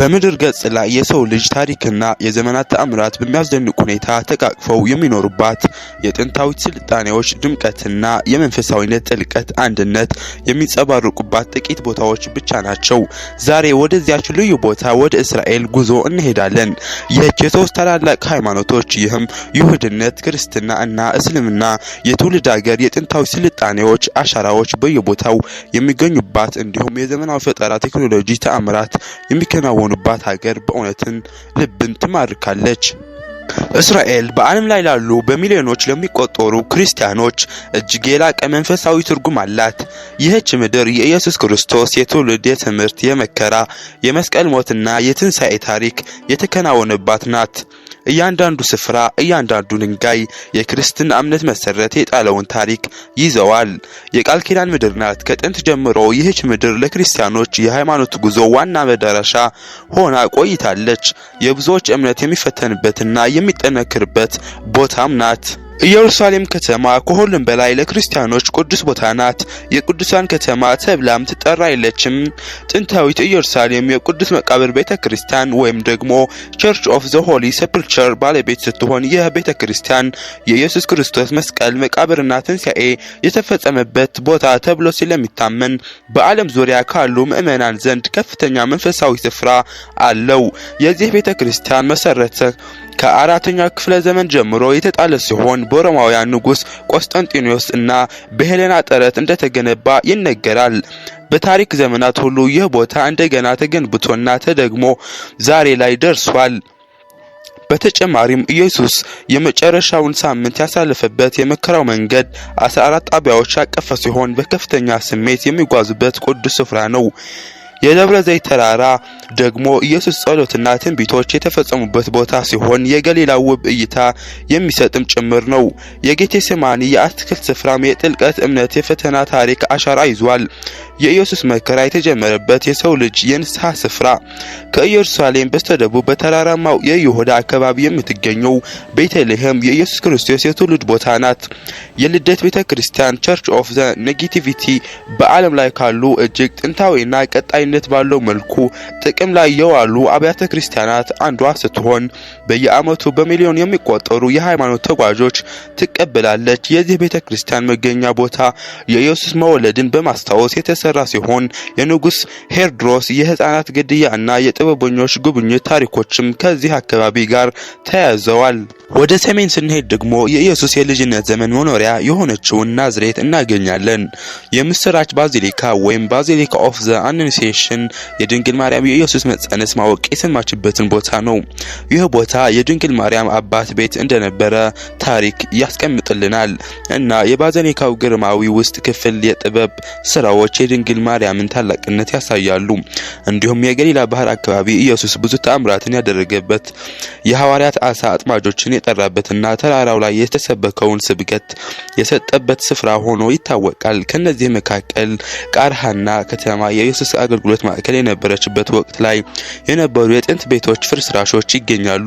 በምድር ገጽ ላይ የሰው ልጅ ታሪክና የዘመናት ተአምራት በሚያስደንቅ ሁኔታ ተቃቅፈው የሚኖሩባት፣ የጥንታዊ ስልጣኔዎች ድምቀትና የመንፈሳዊነት ጥልቀት አንድነት የሚንጸባረቁባት ጥቂት ቦታዎች ብቻ ናቸው። ዛሬ ወደዚያች ልዩ ቦታ፣ ወደ እስራኤል ጉዞ እንሄዳለን። ይህች የሶስት ታላላቅ ሃይማኖቶች፣ ይህም ይሁድነት፣ ክርስትና እና እስልምና የትውልድ ሀገር፣ የጥንታዊ ስልጣኔዎች አሻራዎች በየቦታው የሚገኙባት፣ እንዲሁም የዘመናዊ ፈጠራ ቴክኖሎጂ ተአምራት የሚከናወኑባት ሀገር በእውነትን ልብን ትማርካለች። እስራኤል በዓለም ላይ ላሉ በሚሊዮኖች ለሚቆጠሩ ክርስቲያኖች እጅግ የላቀ መንፈሳዊ ትርጉም አላት። ይህች ምድር የኢየሱስ ክርስቶስ የትውልድ፣ የትምህርት፣ የመከራ፣ የመስቀል ሞትና የትንሣኤ ታሪክ የተከናወነባት ናት። እያንዳንዱ ስፍራ፣ እያንዳንዱ ድንጋይ የክርስትና እምነት መሰረት የጣለውን ታሪክ ይዘዋል። የቃል ኪዳን ምድር ናት። ከጥንት ጀምሮ ይህች ምድር ለክርስቲያኖች የሃይማኖት ጉዞ ዋና መዳረሻ ሆና ቆይታለች። የብዙዎች እምነት የሚፈተንበትና የሚጠነክርበት ቦታም ናት። ኢየሩሳሌም ከተማ ከሁሉም በላይ ለክርስቲያኖች ቅዱስ ቦታ ናት። የቅዱሳን ከተማ ተብላም ትጠራለችም። ጥንታዊት ኢየሩሳሌም የቅዱስ መቃብር ቤተ ክርስቲያን ወይም ደግሞ Church of the Holy Sepulchre ባለቤት ስትሆን፣ ይህ ቤተ ክርስቲያን የኢየሱስ ክርስቶስ መስቀል፣ መቃብርና ትንሣኤ የተፈጸመበት ቦታ ተብሎ ስለሚታመን በዓለም ዙሪያ ካሉ ምዕመናን ዘንድ ከፍተኛ መንፈሳዊ ስፍራ አለው። የዚህ ቤተ ክርስቲያን መሰረት ከአራተኛው ክፍለ ዘመን ጀምሮ የተጣለ ሲሆን፣ በሮማውያን ንጉስ ቆስጠንጢኖስ እና በሄሌና ጥረት እንደተገነባ ይነገራል። በታሪክ ዘመናት ሁሉ ይህ ቦታ እንደገና ተገንብቶና ተደግሞ ዛሬ ላይ ደርሷል። በተጨማሪም ኢየሱስ የመጨረሻውን ሳምንት ያሳለፈበት የመከራው መንገድ 14 ጣቢያዎች ያቀፈ ሲሆን፣ በከፍተኛ ስሜት የሚጓዙበት ቅዱስ ስፍራ ነው። የደብረ ዘይት ተራራ ደግሞ ኢየሱስ ጸሎትና ትንቢቶች የተፈጸሙበት ቦታ ሲሆን፣ የገሊላ ውብ እይታ የሚሰጥም ጭምር ነው። የጌቴሴማኒ የአትክልት ስፍራም የጥልቀት እምነት የፈተና ታሪክ አሻራ ይዟል። የኢየሱስ መከራ የተጀመረበት የሰው ልጅ የንስሐ ስፍራ። ከኢየሩሳሌም በስተደቡብ በተራራማው የይሁዳ አካባቢ የምትገኘው ቤተልሔም የኢየሱስ ክርስቶስ የትውልድ ቦታ ናት። የልደት ቤተ ክርስቲያን Church of the Nativity በዓለም ላይ ካሉ እጅግ ጥንታዊና ቀጣይነት ባለው መልኩ ጥቅም ላይ የዋሉ አብያተ ክርስቲያናት አንዷ ስትሆን፣ በየዓመቱ በሚሊዮን የሚቆጠሩ የሃይማኖት ተጓዦች ትቀበላለች። የዚህ ቤተ ክርስቲያን መገኛ ቦታ የኢየሱስ መወለድን በማስታወስ የተሰራ ሲሆን፣ የንጉስ ሄሮድስ የህፃናት ግድያ እና የጥበበኞች ጉብኝት ታሪኮችም ከዚህ አካባቢ ጋር ተያይዘዋል። ወደ ሰሜን ስንሄድ ደግሞ የኢየሱስ የልጅነት ዘመን መኖሪያ የሆነችውን ናዝሬት እናገኛለን። የምስራች ባዚሊካ ወይም Basilica of the Annunciation የድንግል ማርያም የኢየሱስ መጸነስ ማወቅ የሰማችበትን ቦታ ነው። ይህ ቦታ የድንግል ማርያም አባት ቤት እንደነበረ ታሪክ ያስቀምጥልናል እና የባዚሊካው ግርማዊ ውስጥ ክፍል የጥበብ ስራዎች የድንግል ማርያምን ታላቅነት ያሳያሉ። እንዲሁም የገሊላ ባህር አካባቢ ኢየሱስ ብዙ ተአምራትን ያደረገበት፣ የሐዋርያት አሳ አጥማጆችን የጠራበትና ተራራው ላይ የተሰበከውን ስብከት የሰጠበት ስፍራ ሆኖ ይታወቃል። ከነዚህ መካከል ቃርሃና ከተማ የኢየሱስ አገልግሎት ማዕከል የነበረችበት ወቅት ላይ የነበሩ የጥንት ቤቶች ፍርስራሾች ይገኛሉ።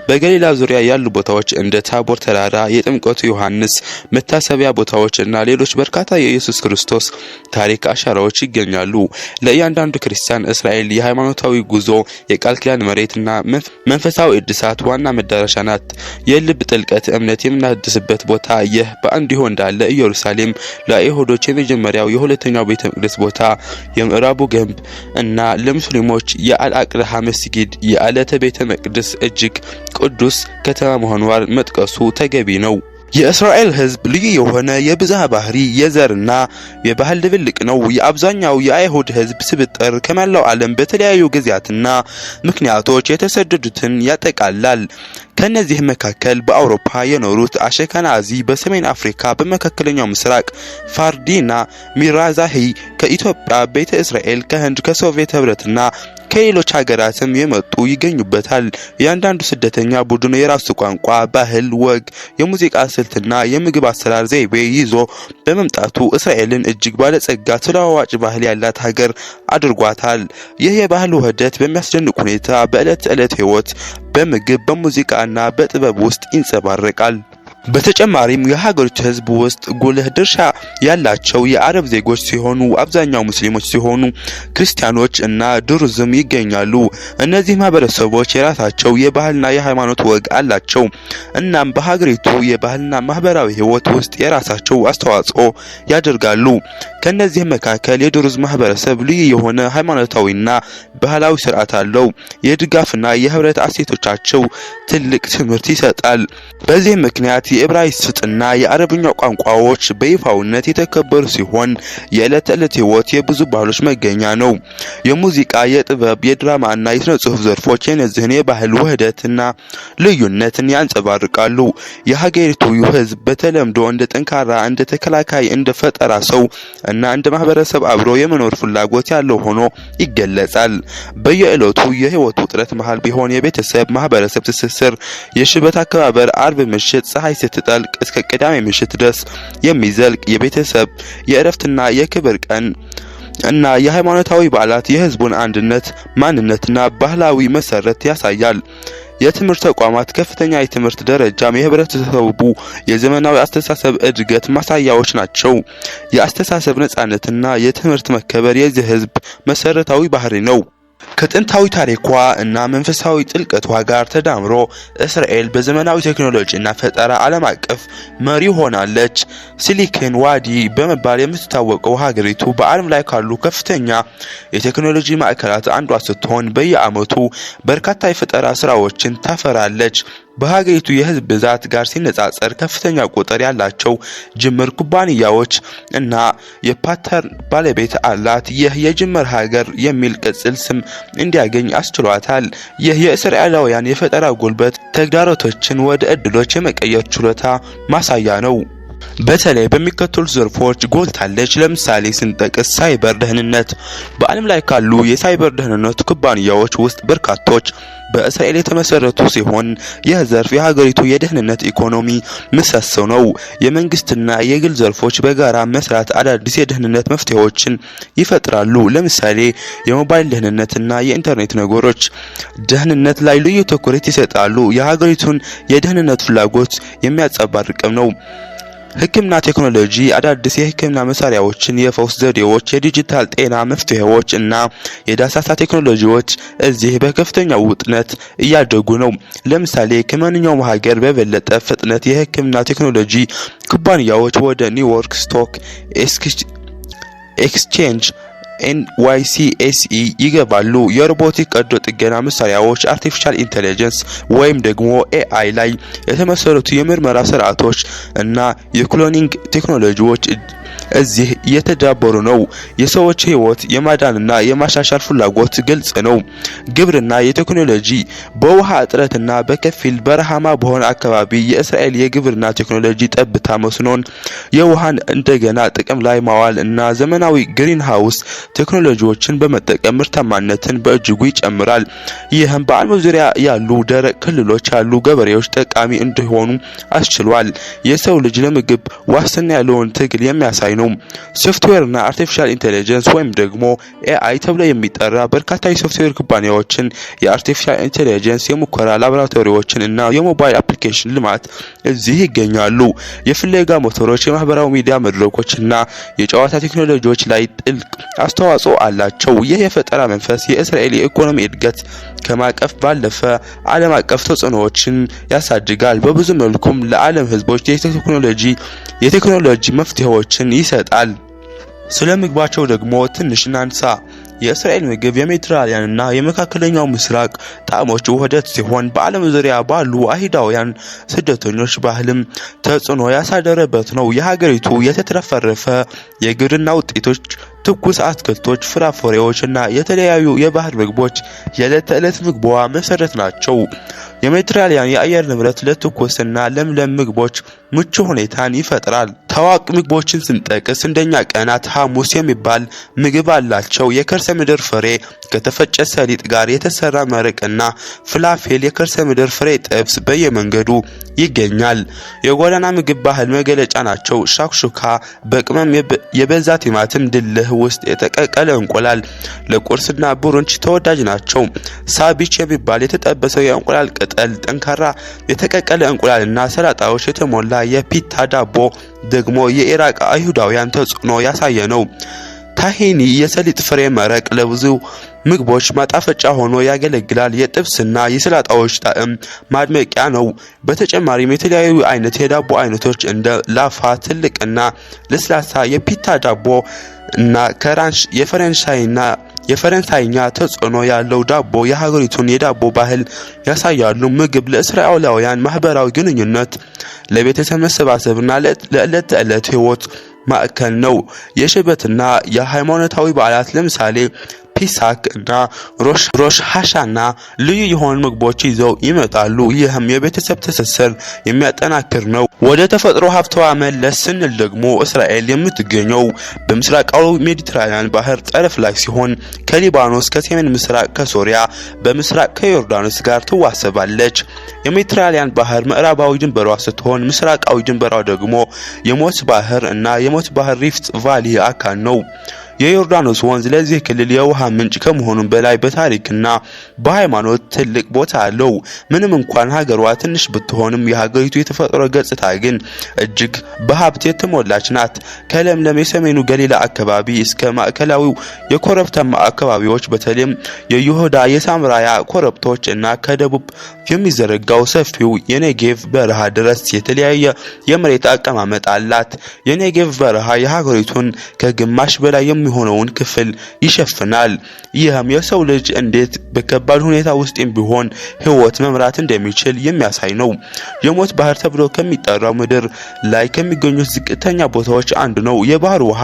በገሊላ ዙሪያ ያሉ ቦታዎች እንደ ታቦር ተራራ፣ የጥምቀቱ ዮሐንስ መታሰቢያ ቦታዎች እና ሌሎች በርካታ የኢየሱስ ክርስቶስ ታሪክ አሻራዎች ይገኛሉ። ለእያንዳንዱ ክርስቲያን እስራኤል የሃይማኖታዊ ጉዞ፣ የቃል ኪዳን መሬትና መንፈሳዊ እድሳት ዋና መዳረሻ ናት። የልብ ጥልቀት እምነት የምናድስበት ቦታ። ይህ በእንዲሁ እንዳለ ኢየሩሳሌም ለአይሁዶች የመጀመሪያው የሁለተኛው ቤተ መቅደስ ቦታ፣ የምዕራቡ ግንብ እና ለሙስሊሞች የአልአቅሳ መስጊድ የዓለተ ቤተ መቅደስ እጅግ ቅዱስ ከተማ መሆኗን መጥቀሱ ተገቢ ነው። የእስራኤል ሕዝብ ልዩ የሆነ የብዝሃ ባህሪ፣ የዘርና የባህል ድብልቅ ነው። የአብዛኛው የአይሁድ ሕዝብ ስብጥር ከመላው ዓለም በተለያዩ ጊዜያትና ምክንያቶች የተሰደዱትን ያጠቃልላል። ከነዚህ መካከል በአውሮፓ የኖሩት አሽከናዚ፣ በሰሜን አፍሪካ፣ በመካከለኛው ምስራቅ ፋርዲና ሚራዛሂ፣ ከኢትዮጵያ ቤተ እስራኤል፣ ከህንድ፣ ከሶቪየት ህብረትና ከሌሎች ሀገራትም የመጡ ይገኙበታል። እያንዳንዱ ስደተኛ ቡድን የራሱ ቋንቋ፣ ባህል፣ ወግ፣ የሙዚቃ ስልትና የምግብ አሰራር ዘይቤ ይዞ በመምጣቱ እስራኤልን እጅግ ባለጸጋ ተለዋዋጭ ባህል ያላት ሀገር አድርጓታል። ይህ የባህል ውህደት በሚያስደንቅ ሁኔታ በዕለት ተዕለት ህይወት፣ በምግብ፣ በሙዚቃ እና በጥበብ ውስጥ ይንጸባረቃል። በተጨማሪም የሀገሪቱ ሕዝብ ውስጥ ጉልህ ድርሻ ያላቸው የአረብ ዜጎች ሲሆኑ አብዛኛው ሙስሊሞች ሲሆኑ ክርስቲያኖች እና ድሩዝም ይገኛሉ። እነዚህ ማህበረሰቦች የራሳቸው የባህልና የሃይማኖት ወግ አላቸው። እናም በሀገሪቱ የባህልና ማህበራዊ ህይወት ውስጥ የራሳቸው አስተዋጽኦ ያደርጋሉ። ከነዚህ መካከል የድሩዝ ማህበረሰብ ልዩ የሆነ ሃይማኖታዊና ባህላዊ ስርዓት አለው። የድጋፍና የህብረት እሴቶቻቸው ትልቅ ትምህርት ይሰጣል። በዚህ ምክንያት የዕብራይስጥና የአረብኛ ቋንቋዎች በይፋዊነት የተከበሩ ሲሆን የዕለት ተዕለት ህይወት የብዙ ባህሎች መገኛ ነው። የሙዚቃ፣ የጥበብ፣ የድራማ እና የስነ ጽሁፍ ዘርፎች የነዚህን የባህል ውህደትና ልዩነትን ያንጸባርቃሉ። የሀገሪቱ ህዝብ በተለምዶ እንደ ጠንካራ፣ እንደ ተከላካይ፣ እንደ ፈጠራ ሰው እና እንደ ማህበረሰብ አብሮ የመኖር ፍላጎት ያለው ሆኖ ይገለጻል። በየዕለቱ የህይወት ውጥረት መሃል ቢሆን የቤተሰብ ማህበረሰብ ትስስር፣ የሽበት አከባበር፣ አርብ ምሽት ፀሐይ ስትጠልቅ እስከ ቅዳሜ ምሽት ድረስ የሚዘልቅ የቤተሰብ የእረፍትና የክብር ቀን እና የሃይማኖታዊ በዓላት የህዝቡን አንድነት፣ ማንነትና ባህላዊ መሰረት ያሳያል። የትምህርት ተቋማት ከፍተኛ የትምህርት ደረጃም የህብረተሰቡ የዘመናዊ አስተሳሰብ እድገት ማሳያዎች ናቸው። የአስተሳሰብ ነጻነትና የትምህርት መከበር የዚህ ህዝብ መሰረታዊ ባህሪ ነው። ከጥንታዊ ታሪኳ እና መንፈሳዊ ጥልቀቷ ጋር ተዳምሮ እስራኤል በዘመናዊ ቴክኖሎጂ እና ፈጠራ ዓለም አቀፍ መሪ ሆናለች። ሲሊከን ዋዲ በመባል የምትታወቀው ሀገሪቱ በዓለም ላይ ካሉ ከፍተኛ የቴክኖሎጂ ማዕከላት አንዷ ስትሆን በየዓመቱ በርካታ የፈጠራ ስራዎችን ታፈራለች። በሀገሪቱ የህዝብ ብዛት ጋር ሲነጻጸር ከፍተኛ ቁጥር ያላቸው ጅምር ኩባንያዎች እና የፓተርት ባለቤት አላት። ይህ የጅምር ሀገር የሚል ቅጽል ስም እንዲያገኝ አስችሏታል። ይህ የእስራኤላውያን የፈጠራ ጉልበት ተግዳሮቶችን ወደ እድሎች የመቀየር ችሎታ ማሳያ ነው። በተለይ በሚከተሉት ዘርፎች ጎልታለች። ለምሳሌ ስንጠቅስ ሳይበር ደህንነት፣ በዓለም ላይ ካሉ የሳይበር ደህንነት ኩባንያዎች ውስጥ በርካቶች በእስራኤል የተመሰረቱ ሲሆን ይህ ዘርፍ የሀገሪቱ የደህንነት ኢኮኖሚ ምሰሶ ነው። የመንግስትና የግል ዘርፎች በጋራ መስራት አዳዲስ የደህንነት መፍትሄዎችን ይፈጥራሉ። ለምሳሌ የሞባይል ደህንነትና የኢንተርኔት ነገሮች ደህንነት ላይ ልዩ ትኩረት ይሰጣሉ። የሀገሪቱን የደህንነት ፍላጎት የሚያንጸባርቅም ነው። ሕክምና ቴክኖሎጂ አዳዲስ የሕክምና መሳሪያዎችን፣ የፈውስ ዘዴዎች፣ የዲጂታል ጤና መፍትሄዎች እና የዳሰሳ ቴክኖሎጂዎች እዚህ በከፍተኛ ውጥነት እያደጉ ነው። ለምሳሌ ከማንኛውም ሀገር በበለጠ ፍጥነት የሕክምና ቴክኖሎጂ ኩባንያዎች ወደ ኒውዮርክ Stock Exchange NYSE ይገባሉ። የሮቦቲክ ቀዶ ጥገና መሳሪያዎች፣ artificial intelligence ወይም ደግሞ AI ላይ የተመሰረቱ የምርመራ ስርዓቶች እና የ cloning ቴክኖሎጂዎች እዚህ እየተዳበሩ ነው። የሰዎች ህይወት የማዳንና የማሻሻል ፍላጎት ግልጽ ነው። ግብርና የቴክኖሎጂ በውሃ እጥረትና በከፊል በረሃማ በሆነ አካባቢ የእስራኤል የግብርና ቴክኖሎጂ ጠብታ መስኖን፣ የውሃን እንደገና ጥቅም ላይ ማዋል እና ዘመናዊ greenhouse ቴክኖሎጂዎችን በመጠቀም ምርታማነትን በእጅጉ ይጨምራል። ይህም በዓለም ዙሪያ ያሉ ደረቅ ክልሎች ያሉ ገበሬዎች ጠቃሚ እንዲሆኑ አስችሏል። የሰው ልጅ ለምግብ ዋስትና ያለውን ትግል የሚያሳይ ነው። ሶፍትዌር እና artificial intelligence ወይም ደግሞ AI ተብሎ የሚጠራ በርካታ የሶፍትዌር ኩባንያዎችን፣ የ artificial intelligence የሙከራ ላቦራቶሪዎችን እና የሞባይል application ልማት እዚህ ይገኛሉ። የፍለጋ ሞተሮች፣ የማህበራዊ ሚዲያ መድረኮች እና የጨዋታ ቴክኖሎጂዎች ላይ ጥልቅ አስተዋጽኦ አላቸው። ይህ የፈጠራ መንፈስ የእስራኤል የኢኮኖሚ እድገት ከማቀፍ ባለፈ ዓለም አቀፍ ተጽዕኖዎችን ያሳድጋል። በብዙ መልኩም ለዓለም ሕዝቦች የቴክኖሎጂ መፍትሄዎችን ይሰጣል። ስለ ምግባቸው ደግሞ ትንሽ እናንሳ። የእስራኤል ምግብ የሜዲትራኒያንና የመካከለኛው ምስራቅ ጣዕሞች ውህደት ሲሆን በዓለም ዙሪያ ባሉ አይሁዳውያን ስደተኞች ባህልም ተጽዕኖ ያሳደረበት ነው። የሀገሪቱ የተትረፈረፈ የግብርና ውጤቶች፣ ትኩስ አትክልቶች፣ ፍራፍሬዎች እና የተለያዩ የባህር ምግቦች የዕለት ተዕለት ምግቧ መሰረት ናቸው። የሜዲትራኒያን የአየር ንብረት ለትኩስና ለምለም ምግቦች ምቹ ሁኔታን ይፈጥራል። ታዋቂ ምግቦችን ስንጠቅስ እንደኛ ቀናት ሐሙስ የሚባል ምግብ አላቸው። የከርሰ ምድር ፍሬ ከተፈጨ ሰሊጥ ጋር የተሰራ መረቅና ፍላፌል የከርሰ ምድር ፍሬ ጥብስ በየመንገዱ ይገኛል። የጎዳና ምግብ ባህል መገለጫ ናቸው። ሻክሹካ በቅመም የበዛ ቲማቲም፣ ድልህ ውስጥ የተቀቀለ እንቁላል ለቁርስና brunch ተወዳጅ ናቸው። ሳቢች የሚባል የተጠበሰው የእንቁላል ቅጠል፣ ጠንካራ የተቀቀለ እንቁላልና ሰላጣዎች የተሞላ የፒታ ዳቦ ደግሞ የኢራቅ አይሁዳውያን ተጽዕኖ ያሳየ ነው። ታሂኒ የሰሊጥ ፍሬ መረቅ ለብዙ ምግቦች ማጣፈጫ ሆኖ ያገለግላል። የጥብስና የሰላጣዎች ጣዕም ማድመቂያ ነው። በተጨማሪም የተለያዩ አይነት የዳቦ አይነቶች እንደ ላፋ ትልቅና ለስላሳ የፒታ ዳቦ እና ከራንሽ የፈረንሳይኛ ተጽዕኖ ያለው ዳቦ የሀገሪቱን የዳቦ ባህል ያሳያሉ። ምግብ ለእስራኤላውያን ማህበራዊ ግንኙነት፣ ለቤተሰብ መሰባሰብና ለዕለት ተዕለት ሕይወት ማዕከል ነው። የሸበትና የሃይማኖታዊ በዓላት ለምሳሌ ፒሳክ እና ሮሽ ሃሻና ልዩ የሆኑ ምግቦች ይዘው ይመጣሉ። ይህም የቤተሰብ ትስስር የሚያጠናክር ነው። ወደ ተፈጥሮ ሀብቷ መለስ ስንል ደግሞ እስራኤል የምትገኘው በምስራቃዊ ሜዲትራኒያን ባህር ጠረፍ ላይ ሲሆን ከሊባኖስ ከሰሜን ምስራቅ፣ ከሶሪያ በምስራቅ፣ ከዮርዳኖስ ጋር ትዋሰባለች። የሜዲትራኒያን ባህር ምዕራባዊ ድንበሯ ስትሆን ምስራቃዊ ድንበሯ ደግሞ የሞት ባህር እና የሞት ባህር Rift Valley አካል ነው። የዮርዳኖስ ወንዝ ለዚህ ክልል የውሃ ምንጭ ከመሆኑም በላይ በታሪክና በሃይማኖት ትልቅ ቦታ አለው። ምንም እንኳን ሀገሯ ትንሽ ብትሆንም የሀገሪቱ የተፈጥሮ ገጽታ ግን እጅግ በሀብት የተሞላች ናት። ከለምለም የሰሜኑ ገሊላ አካባቢ እስከ ማዕከላዊው የኮረብታማ አካባቢዎች በተለይም የይሁዳ የሳምራያ ኮረብቶች እና ከደቡብ የሚዘረጋው ሰፊው የኔጌቭ በረሃ ድረስ የተለያየ የመሬት አቀማመጥ አላት። የኔጌቭ በረሃ የሀገሪቱን ከግማሽ በላይ የሚሆነውን ክፍል ይሸፍናል። ይህም የሰው ልጅ እንዴት በከባድ ሁኔታ ውስጥም ቢሆን ሕይወት መምራት እንደሚችል የሚያሳይ ነው። የሞት ባህር ተብሎ ከሚጠራው ምድር ላይ ከሚገኙት ዝቅተኛ ቦታዎች አንዱ ነው። የባህር ውሃ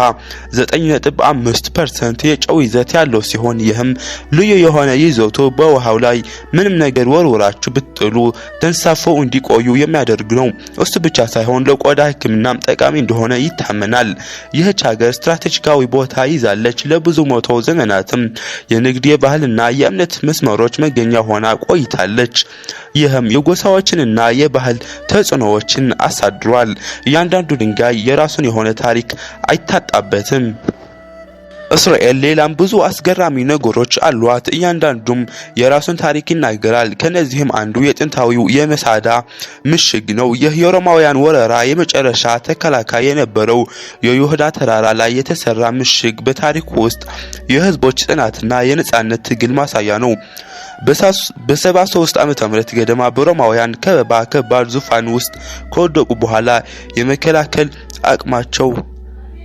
9.5% የጨው ይዘት ያለው ሲሆን ይህም ልዩ የሆነ ይዘቱ በውሃው ላይ ምንም ነገር ወርውራችሁ ብትጥሉ ተንሳፈው እንዲቆዩ የሚያደርግ ነው። እሱ ብቻ ሳይሆን ለቆዳ ሕክምናም ጠቃሚ እንደሆነ ይታመናል። ይህች ሀገር ስትራቴጂካዊ ቦታ ይዛለች። ለብዙ መቶ ዘመናትም የንግድ፣ የባህልና የእምነት መስመሮች መገኛ ሆና ቆይታለች። ይህም የጎሳዎችንና የባህል ተጽዕኖዎችን አሳድሯል። እያንዳንዱ ድንጋይ የራሱን የሆነ ታሪክ አይታጣበትም። እስራኤል ሌላም ብዙ አስገራሚ ነገሮች አሏት። እያንዳንዱም የራሱን ታሪክ ይናገራል። ከነዚህም አንዱ የጥንታዊው የመሳዳ ምሽግ ነው። ይህ የሮማውያን ወረራ የመጨረሻ ተከላካይ የነበረው የይሁዳ ተራራ ላይ የተሰራ ምሽግ በታሪክ ውስጥ የህዝቦች ጽናትና የነጻነት ትግል ማሳያ ነው። በ73 ዓመተ ምህረት ገደማ በሮማውያን ከበባ ከባድ ዙፋን ውስጥ ከወደቁ በኋላ የመከላከል አቅማቸው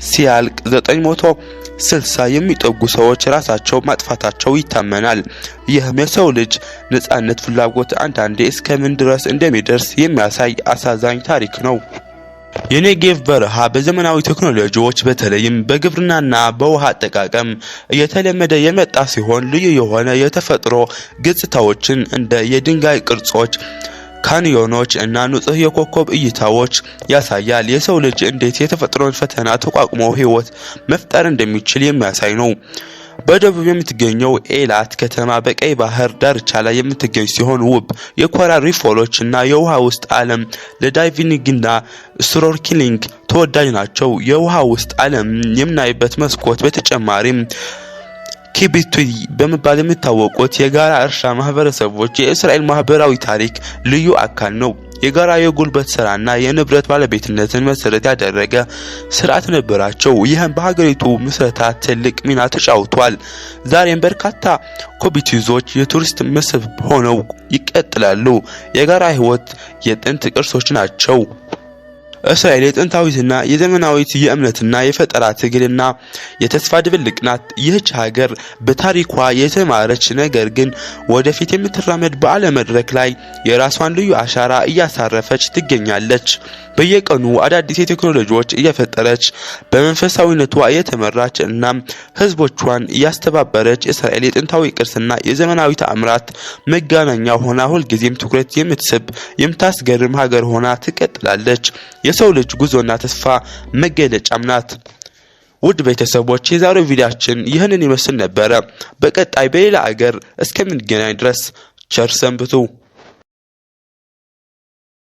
ሲያልቅ 960 የሚጠጉ ሰዎች ራሳቸው ማጥፋታቸው ይታመናል። ይህም የሰው ልጅ ነጻነት ፍላጎት አንዳንዴ እስከምን ድረስ እንደሚደርስ የሚያሳይ አሳዛኝ ታሪክ ነው። የኔጌቭ በረሃ በዘመናዊ ቴክኖሎጂዎች በተለይም በግብርናና በውሃ አጠቃቀም እየተለመደ የመጣ ሲሆን ልዩ የሆነ የተፈጥሮ ገጽታዎችን እንደ የድንጋይ ቅርጾች፣ ካንዮኖች እና ንጹህ የኮከብ እይታዎች ያሳያል። የሰው ልጅ እንዴት የተፈጥሮን ፈተና ተቋቁሞ ህይወት መፍጠር እንደሚችል የሚያሳይ ነው። በደቡብ የምትገኘው ኤላት ከተማ በቀይ ባህር ዳርቻ ላይ የምትገኝ ሲሆን ውብ የ coral reef ኦች እና የውሃ ውስጥ ዓለም ለ diving ና snorkeling ተወዳጅ ናቸው። የውሃ ውስጥ ዓለም የምናይበት መስኮት። በተጨማሪም ኪቡትዝ በመባል የሚታወቁት የጋራ እርሻ ማህበረሰቦች የእስራኤል ማህበራዊ ታሪክ ልዩ አካል ነው። የጋራ የጉልበት ስራና የንብረት ባለቤትነትን መሰረት ያደረገ ስርዓት ነበራቸው። ይህም በሀገሪቱ ምስረታ ትልቅ ሚና ተጫውቷል። ዛሬም በርካታ ኪቡትዞች የቱሪስት መስህብ ሆነው ይቀጥላሉ። የጋራ ህይወት የጥንት ቅርሶች ናቸው። እስራኤል የጥንታዊትና የዘመናዊት የእምነትና የፈጠራ ትግልና የተስፋ ድብልቅ ናት። ይህች ሀገር በታሪኳ የተማረች ነገር ግን ወደፊት የምትራመድ በዓለም መድረክ ላይ የራሷን ልዩ አሻራ እያሳረፈች ትገኛለች። በየቀኑ አዳዲስ የቴክኖሎጂዎች እየፈጠረች፣ በመንፈሳዊነቷ እየተመራች እና ህዝቦቿን እያስተባበረች እስራኤል የጥንታዊ ቅርስና የዘመናዊ ተአምራት መገናኛ ሆና ሁልጊዜም ትኩረት የምትስብ የምታስገርም ሀገር ሆና ትቀጥላለች። የሰው ልጅ ጉዞና ተስፋ መገለጫም ናት። ውድ ቤተሰቦች፣ የዛሬው ቪዲዮአችን ይህንን ይመስል ነበረ። በቀጣይ በሌላ አገር እስከምንገናኝ ድረስ ቸር ሰንብቱ።